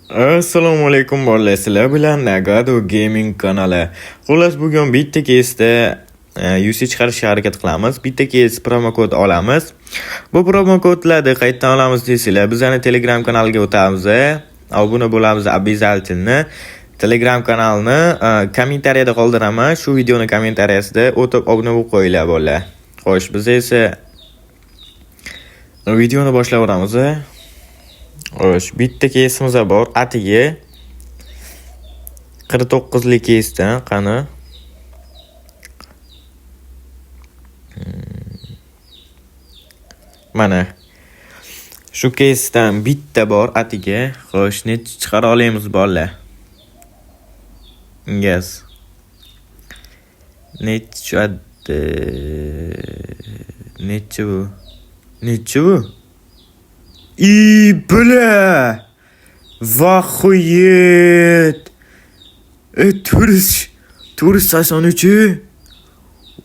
Assalomu alaykum bolalar, sizlar bilan Nagado Gaming kanali. Xullas, bugun bitta keysda UC chiqarishga harakat qilamiz. Bitta keys promokod olamiz. Bu promokodlarni qayerdan olamiz desanglar, bizani Telegram kanaliga o'tamiz. Obuna bo'lamiz обязательно. Telegram kanalni kommentariyada qoldiraman. Shu videoni kommentariyasida o'tib obuna bo'lib qo'yinglar bolalar. Xo'sh, biz esa videoni boshlayveramiz. Xo'sh, bitta keysimiz bor, atigi 49 lik keysdan, qani. Mana. Shu keysdan bitta bor atigi. Xo'sh, necha chiqara olamiz bolalar? Gaz. Necha tushadi? Necha bu? Necha bu? I бля! Охуеть! 483.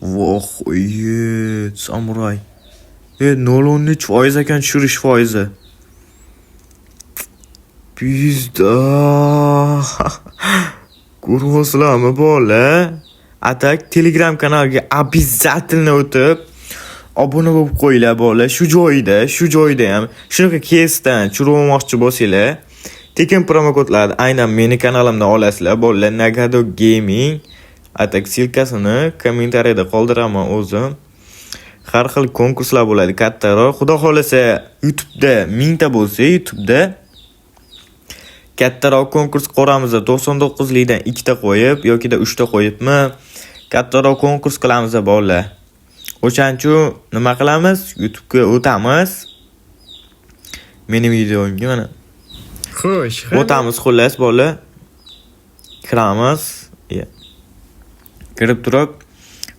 Охуеть, samuray. 0.13% ekan tushirish foizi. Pizda. Ko'ryapsizlarmi bola? А так Telegram kanaliga обязательно o'tib obuna bo'lib qo'yinglar bola. Shu joyida ham shunaqa keysdan tushirmoqchi bo'lsanglar, tekin promokodlarni aynan meni kanalimdan olasizlar bolalar. Nagado Gaming. А так ссылка sini kommentariyada qoldiraman o'zim. Har xil konkurslar bo'ladi kattaroq. Xudo xolasa YouTube'da 1000 ta bo'lsa, YouTube'da kattaroq konkurs quramiz. 99 likdan 2 ta qo'yib yokida 3 ta qo'yibmi, kattaroq konkurs qilamiz bolalar. O'shaning uchun nima qilamiz? YouTube'ga o'tamiz. Meni videomga mana. Xo'sh, O'tamiz xullas bolalar. Kiramiz. Kirib turib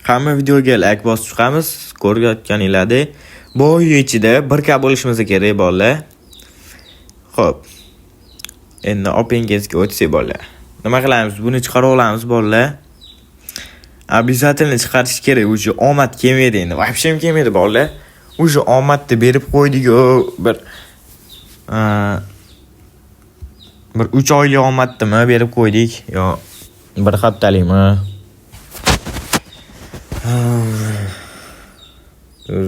hamma videoga like bosib chiqamiz. Ko'rayotganinglardek, bu oy ichida 1K bo'lishimiz kerak bolalar. Xo'p. Endi open case'ga o'tsak bolalar. Nima qilamiz? Buni chiqarib olamiz bolalar. Обязательно chiqarish kerak. Уже omad kelmaydi endi. Вообще kelmaydi bolalar. Уже omadni berib qo'ydik-ku bir 3 oylik omadnimi berib qo'ydik yo bir haftalikmi?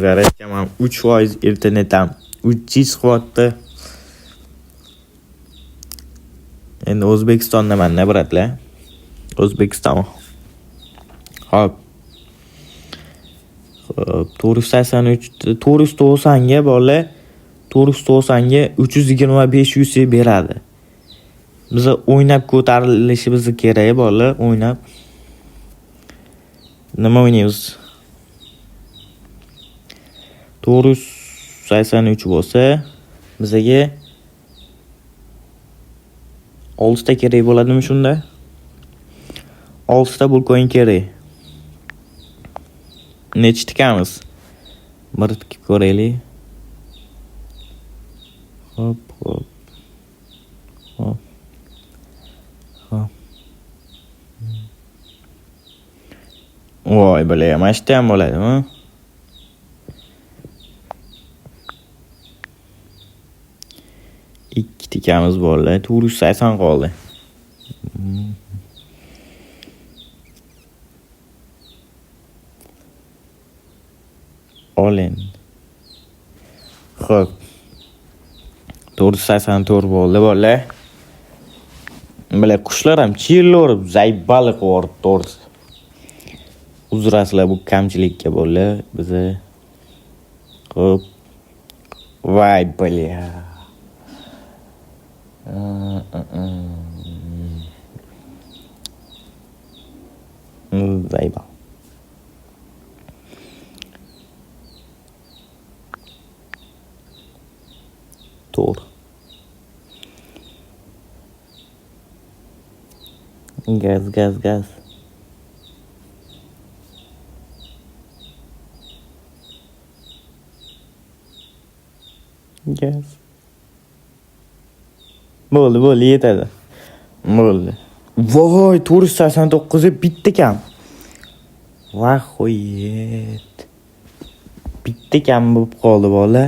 Zaryadkam ham 3%, internet ham 300 qilyapti. Endi O'zbekistondaman-da, брат lar. O'zbekiston. Hop. Xo'p, 483, 490 ga bolalar, 490 ga 325 UC beradi. Biz o'ynab ko'tarilishimiz kerak bolalar, o'ynab. Nima o'ynaymiz? 483 bo'lsa, bizaga 6 ta kerak bo'ladimi shunda? 6 ta bulcoin kerak. Necha tikamiz? Bir tikib ko'raylik. Hop, hop. Hop. Hop. Voy, бля, mana shu ham bo'ladimi? Ikki tikamiz bo'ldi. 480 qoldi. Ol endi. Xo'p. 484 bo'ldi bolalar. Бля, qushlar ham chillaverib заебали qilib to'g'risi. Uzrasizlar bu kamchilikka bolalar. Biza xo'p. Voy, бля. Заебал. To'g'ri. Gaz, gaz, gaz. Gaz. Bo'ldi, bo'ldi, yetadi. Bo'ldi. Voy, 489 bitta kam. Охуеть. Bitta kam bo'lib qoldi bola.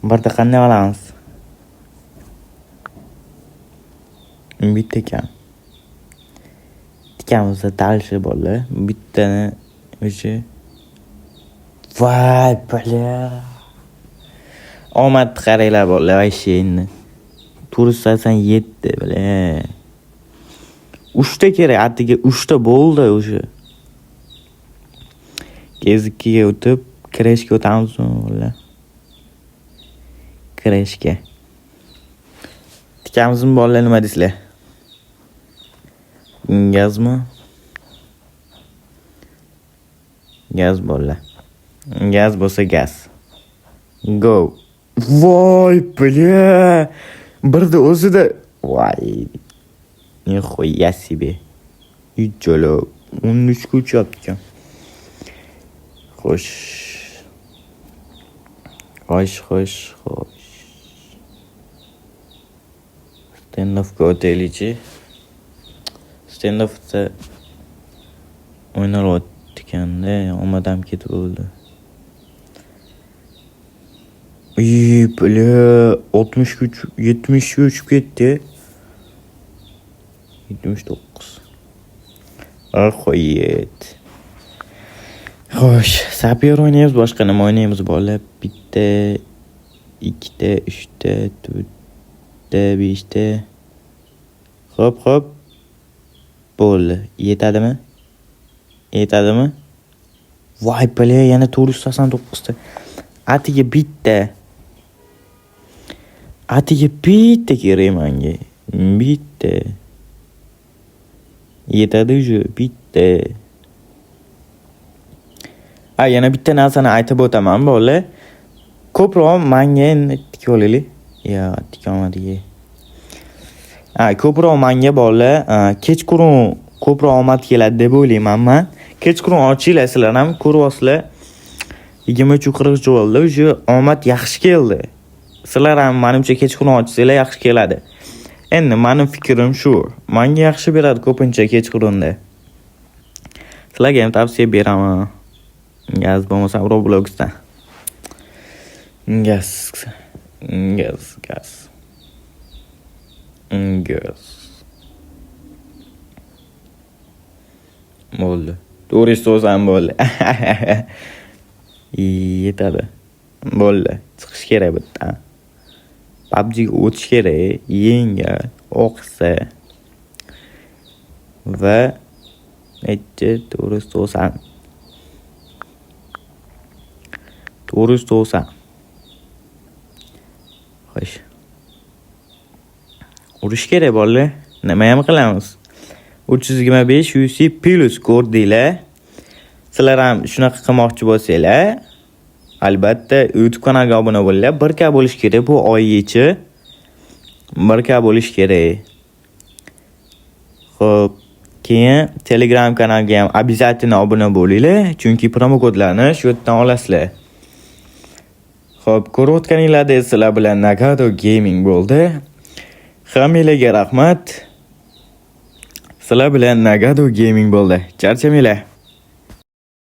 Birda qanday olamiz? Bitta kam. Tikamiz дальше, bolalar. Bittani o'sha. Voy, бля. Omadni qaranglar, bolalar, вообще endi. 487, бля. 3 ta kerak, atigi 3 ta bo'ldi o'sha. Kez 2 ga o'tib, Crashga o'tamizmi, bolalar? Crashga. Tikamizmi, bolalar, nima deysizlar? Gazmi? Gaz, bolalar. Gaz bo'lsa gaz. Go. Voy, бля. Birda o'zida. Voy. Нихуя себе. Ijolo 13 ga uchyapti ekan. Xo'sh. Xo'sh, xo'sh, xo'sh. Standoffga o'taylikchi. Standoffda o'ynalyapti ekanda, omadam ketib bo'ldi. Uy, бля, 60 ga uchib, 70 ga uchib ketdi. 79. Охуеть. Xo'sh, sapyor o'ynaymiz, boshqa nima o'ynaymiz, bolalar? Bitta, ikkita, uchta, to'rtta, beshta. Xo'p, xo'p. Bo'ldi. Yetadimi? Yetadimi? Voy, бля, yana 489 ta. Atiga bitta. Atiga bitta kerak menga. Bitta. Yetadi уже bitta. A, yana bitta narsani aytib o'taman, bolalar. Ko'proq manga endi tikib olaylik. Yo, tikolmadik. Ha, ko'proq manga, bolalar, kechqurun ko'proq omad keladi deb o'ylayman man. Kechqurun ochinglar, sizlar ham ko'ryapsizlar. 23:43 bo'ldi. Уже omad yaxshi keldi. Sizlar ham, manimcha, kechqurun ochsanglar, yaxshi keladi. Endi mani fikrim shu. Manga yaxshi beradi ko'pincha kechqurunda. Sizlarga ham tavsiya beraman. Gaz bo'lmasa, Robloxdan. Gaz. Gaz, gaz. Gaz. Bo'ldi. 490 bo'ldi. Yetadi. Bo'ldi. Chiqish kerak bu yerdan. PUBGga o'tish kerak. Yengil, oqsa va nechi 490. 490. Xo'sh. Urish kerak, bolalar. Nima ham qilamiz? 325 UC plus ko'rdinglar. Sizlar ham shunaqa qilmoqchi bo'lsanglar, albatta YouTube kanaliga obuna bo'linglar. 1K bo'lish kerak bu oy ichi. 1K bo'lish kerak. Xo'p, keyin Telegram kanaliga ham обязательно obuna bo'linglar, chunki promokodlarni shu yerdan olasizlar. Xo'p, ko'rayotganinglardek, sizlar bilan Nagado Gaming bo'ldi. Hammanglarga rahmat. Sizlar bilan Nagado Gaming bo'ldi. Charchamanglar.